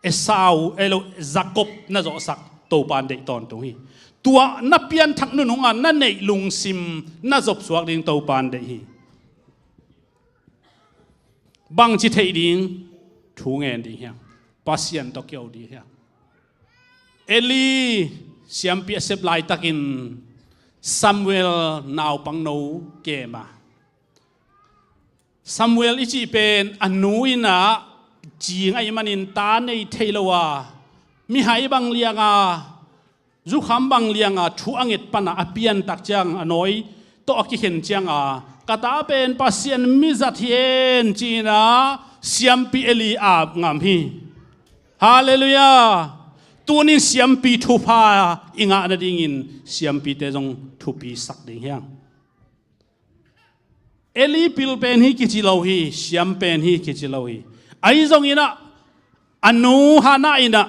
Esau, ei lo, Jakob na zawhsak Topa in deih tawntung hi. Tua na pianthak nunung a na neih lungsim na zopsuak ding Topa in deih hi. Bangci theih ding, thu ngen ding hiang, Pasian tawh kiho ding hiang. Eli siampi a sep laitakin Samuel naupangno kem a, Samuel i cih pen a nu in ah cing ahih manin ta nei thei lo a, mihai bang liang a, zukham bang liang a, thu a nget pan a, a piantak ciang a nawi tawh a kikhen ciang a, ka ta pen Pasian mizat hi en ci-in ah siampi Eli ap ngam hi. Halleluiah. Tunin siampi thupha i ngah nadingin siampite zong thupi sak ding hiang. Eli pil pen hi kici lo hi, siam pen hi kici lo hi. Ahi zongin ah a nu Hannah in ah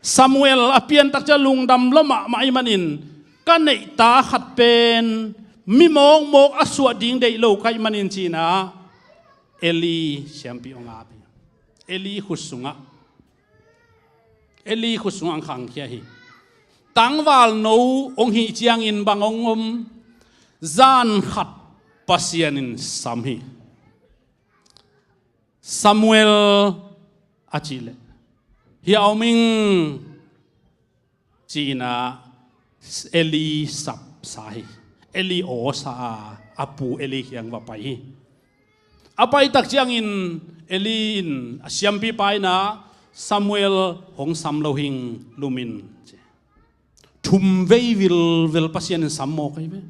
Samuel a piantak ciang lungdam lua mahmah ahih manin, ka neih ta khat pen mi mawkmawk a suah ding deih lo ka hih manin ci-in ah Eli siampi hong ap hi. Eli khut sungah Eli khut sungah hong khangkhia hi. Tangvalno hong hih ciangin bang hong om? Zan khat Pasian in sam hi. Samuel a cih leh, hih a om ing ci-in ah Eli sapsa hi. Eli awsa a, a pu Eli kiang va pai hi. A paitak ciangin Eli in a siampipa in ah Samuel hong sam lo hing, lum in ci. Thum vei vilvel Pasian in sam mawk ahi ve.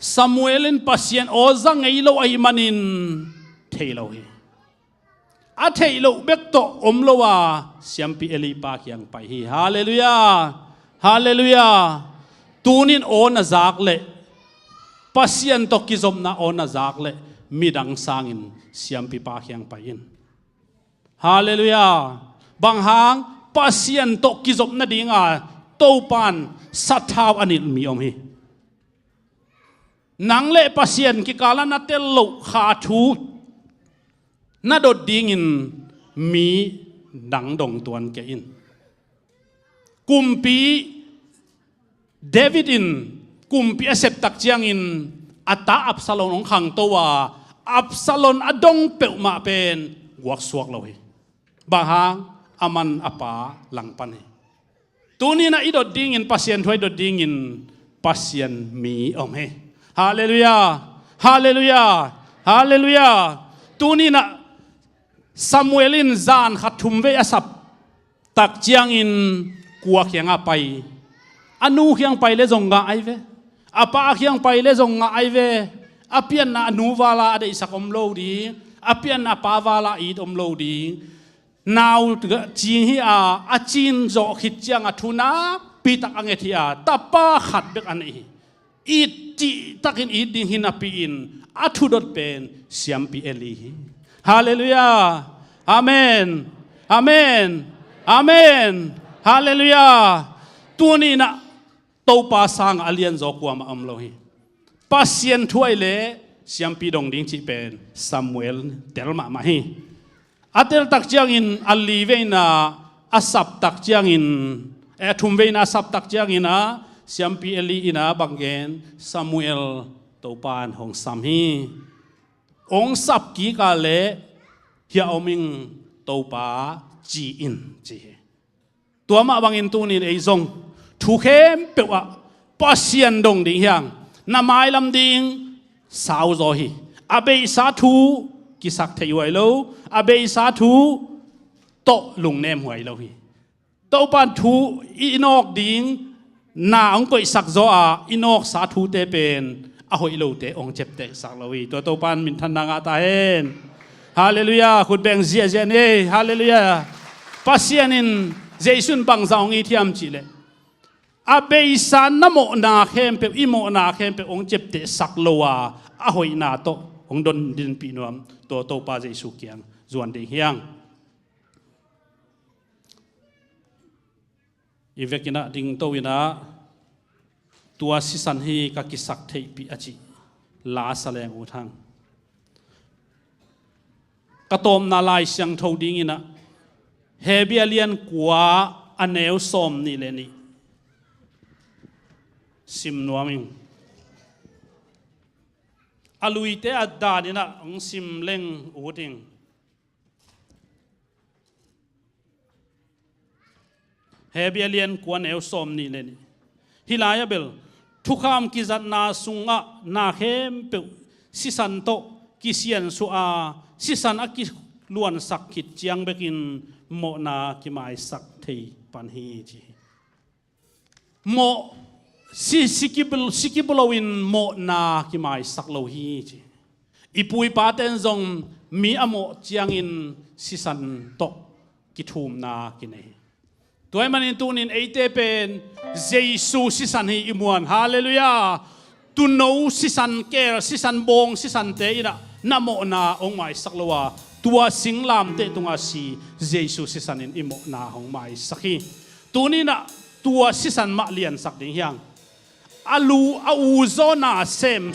Samuel in Pasian aw za ngei lo ahih manin thei lo hi. A theih loh bek tawh om lo a, siampi Eli pa kiang pai hi. Halleluiah. Halleluiah. Tunin aw na zak leh, Pasian tawh kizopna aw na zak leh, midang sangin siampi pa kiang pai in. Halleluiah. Bang hang? Pasian tawh kizop nading a Topa in sathau a nilh mi om hi. Nang leh Pasian kikal ah na tel loh kha thu na dot dingin mi dang dong tuan kei in. Kumpi David in kumpi a sep tak ciangin a ta Absalom hong khangto a, Absalom a dong peuhmah pen guaksuak lo hi. Bang hang? Aman a pa langpan hi. Tunin ah i dot dingin, Pasian thu a i dot dingin Pasian mi om hi. Halleluiah. Halleluiah. Halleluiah. Tunin ah Samuel in zan khat thum vei a sap tak ciangin kua kiangah pai? A nu kiang pai leh zong ngah ahi ve. A pa kiang pai leh zong ngah ahi ve. A pianna a nu vala a deihsak om lo ding, a pianna a pa vala a it om lo ding. Nau cing hi a, a cin zawh khit ciang a thu nakpi tak a nget hi a, tapa khat bek a neih hi. It cihtakin it ding hi napi-in a thudot pen siampi Eli hi. Halleluiah. Amen. Amen. Amen. Halleluiah. Tuni inah Topa sangah a lianzaw kuamah om lo hi. Pasian thu ahih leh siampi dong ding cih pen Samuel tel mahmah hi. A teltak ciangin a li veina a saptak ciangin, eh, a thum veina a saptak ciangin a siampi Eli inah bang gen, Samuel Topa in hong sam hi. Hong sap kik a leh hiah om ing Topa ci in ci hi. Tua mah bangin tunin ei zong thu khempeuh ah Pasian dong ding hi hang. Na mailam ding sau zaw hi. A beisa thu kisaktheih huai lo, a beisa thu tawh lungnem huai lo hi. Topa thu i nawk ding na hong koihsak zaw a i nawksa thute pen a hoih lote hong ciaptehsak lo hi. Tua Topa in minthanna ngah ta hen. Halleluiah. Khut beng ziahziah ni. Halleluiah. Pasian in, Jesu in bangzah hong it hiam cih leh a beisa na mawhna khempeuh, i mawhna khempeuh hong ciaptehsak lo a, a hoihna tawh hong dong dinpih nuam tua Topa Jesu kiang zuan ding hi hang. I vekin ah dingto inah tua sisan hi ka kisaktheihpih a cih la sa leng ut hang. Ka tawpna Lai Siangtho ding inah Hebru a lian kua a neu sawm nih le nih sim nuam ing. A luite a dan inah hong sim leng ut ing. Hebru a lian kua neu sawm nih le nih. Hih lai-ah bel thukham kizatna sungah na khempeuh sisan tawh kisiansuah a, sisan a kiluansak khit ciang bekin mawhna kimaisak thei pan hi ci hi. Mawh si, si kibu-, si kibu loin mawhna kimaisak lo hi ci. I pu i pate in zong mi a mawh ciangin sisan tawh kithumna kinei hi. Tua ahih manin tunin eite pen Jesu sisan hi i muan. Halleluiah. Tuuno sisan, keel sisan, bawng sisante inah na mawhna hong maisak lo a, tua singlamteh tungah si Jesu sisan in i mawhna hong maisak hi. Tuni inah tua sisan mah liansak ding hi hang. A lu, a u zaw na sem,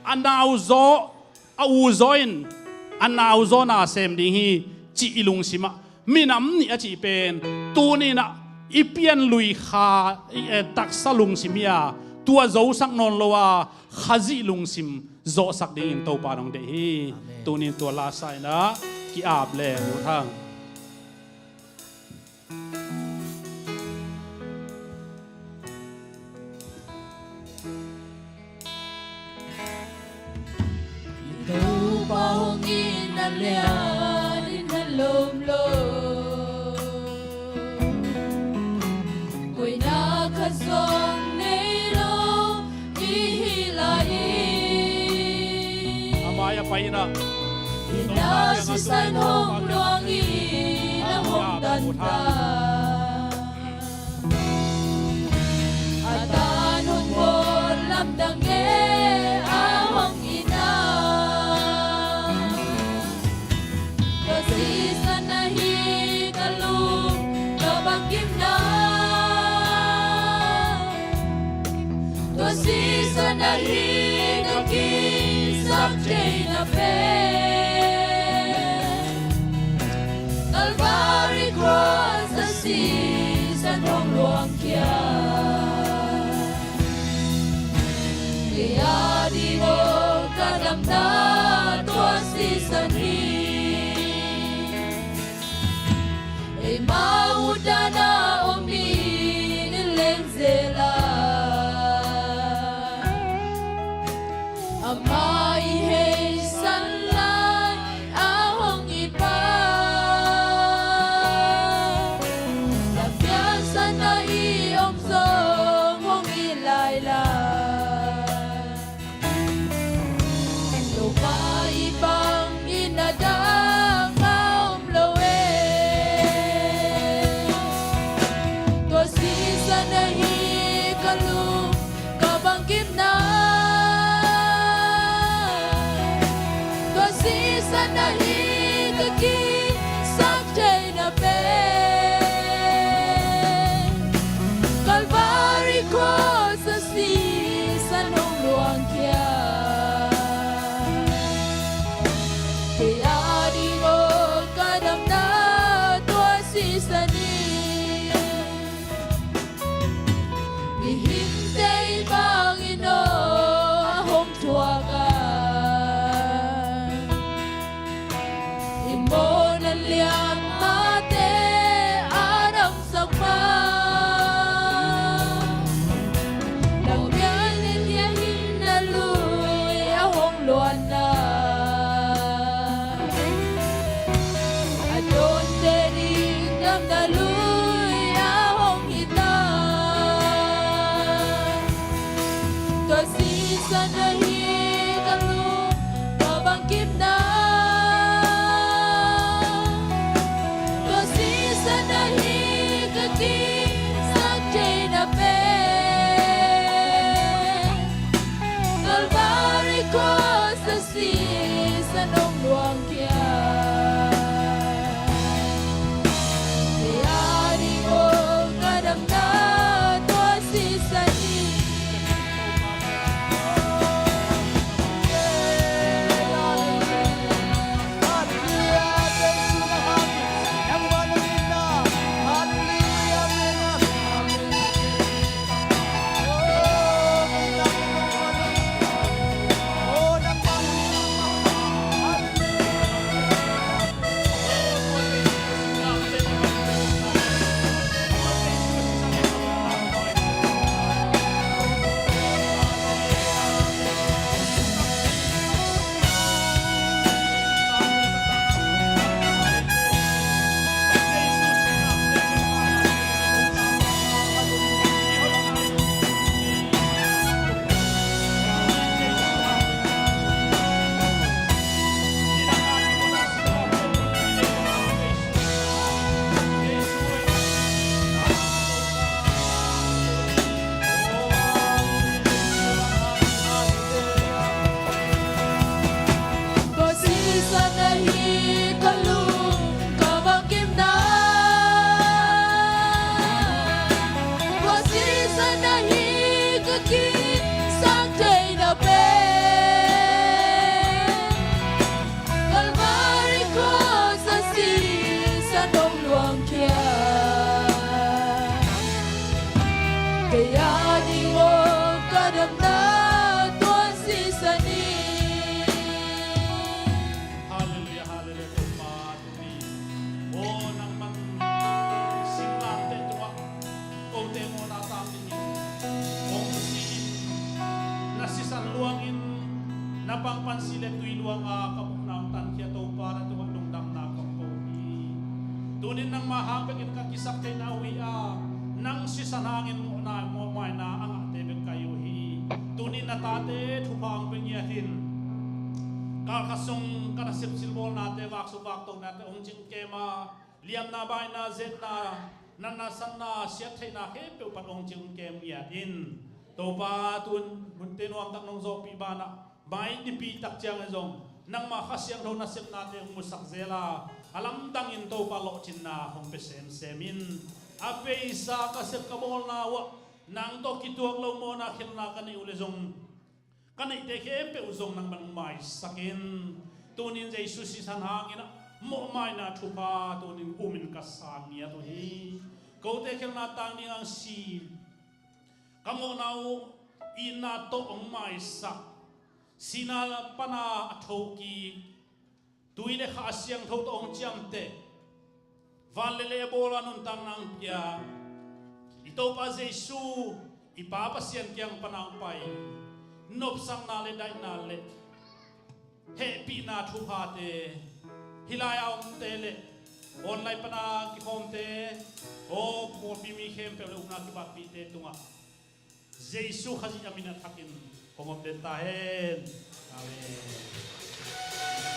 a nau zaw, a u zaw in a nau zaw na sem ding hi cih i lungsim ah, minam nih a cih pen tuni inah i pianlui kha, i, eh, taksa lungsim hi a, tua zosak nawn lo a, Khazih lungsim zawhsak dingin Topa in hong deih hi. Amen. Tunin tua la sa inah ki-ap leng ut hang. Topa hong itna lian in a lom lo, koihna khat zong nei lo i hi lai hi. A mai a pai inah, inah sisan hong luang in a hong tan ta. A dan hong bawl lamdang e a hong itna. Tua sisan ahi ka lung ka bangkimna. Tua sisan ahi ka kisap theihna pen. Calvary Cross a sisan hong luang khia. Kei a ding aw ka damna tua sisan hi. Eima utdan a om mi in leng zel a, amah i heisan lai a hong it pa. Lampiang san a i om zong hong it lai lai. Topa i bangin a dang a om lo e. Tua sisan ahi ka lung ka bangkimna. Tua sisan ahi ka kisap theihna Sisan hong luang khia. Kei a ding aw ka damna tua sisan hi. Tua sisan ahi ka lung ka bangkimna. Tua sisan ahi ka kisang theihna pen. Kalvari cross a sisan hong luang khia. Kei a ding aw ka damna tua sisan hi. Halleluiah, halleluiah, Topa tuni. Aw nangman singlamteh tungah kote mawhna tang dingin hong si in, na sisan luangin na pangpan si le tui luanga ka mawhna hong tankhia Topa na tungah lungdamna ka ko hi. Tunin nangmah hang bekin ka kisap theihna uh hi a, nang sisan hangin mawhna mawhmaina a ngahte bek ka hi uh hi. Tunin na tate thupha hong pia ngiat in. Kalkhat sung ka nasep silbawlnate, vaksuk vaktonate hong cing kem a, liamna baina, zetna, natna satna, siattheihna khempeuh pan hong cing kem ngiat in. Topa tun hunte nuamtak nong zawhpih banah mai nipi tak ciangin zong nangmah Kha Siangtho nasepnate hong musak zel a, a lamdangin Topa lawhcinna hong pia semsem in. A beisa ka sep ka bawlna uh ah nang tawh kituak lo mawhna khelhna ka neih uh le zong, ka neihte khempeuh zong nangman hong maisak in. Tunin Jesu sisan hangin ah mawhmaina thupha tunin umin ka sang ngiat uh hi. Kote khelhna tang ding ang si, ka mawhna uh itna tawh hong maisak, sihna pana a thokik, tui le Kha Siangtho tawh hong ciamteh, van le lei a bawl a nuntakna hong pia i Topa Jesu, i Pa Pasian kiang pana hong pai nopsakna le daihna le hehpihna thuphate, hih lai-a omte le online pana kikhawmte, aw pawlpi mi khempeuh le upna kibatpihte tungah Jesu Khazih a min a thakin hong om den ta hen. Amen.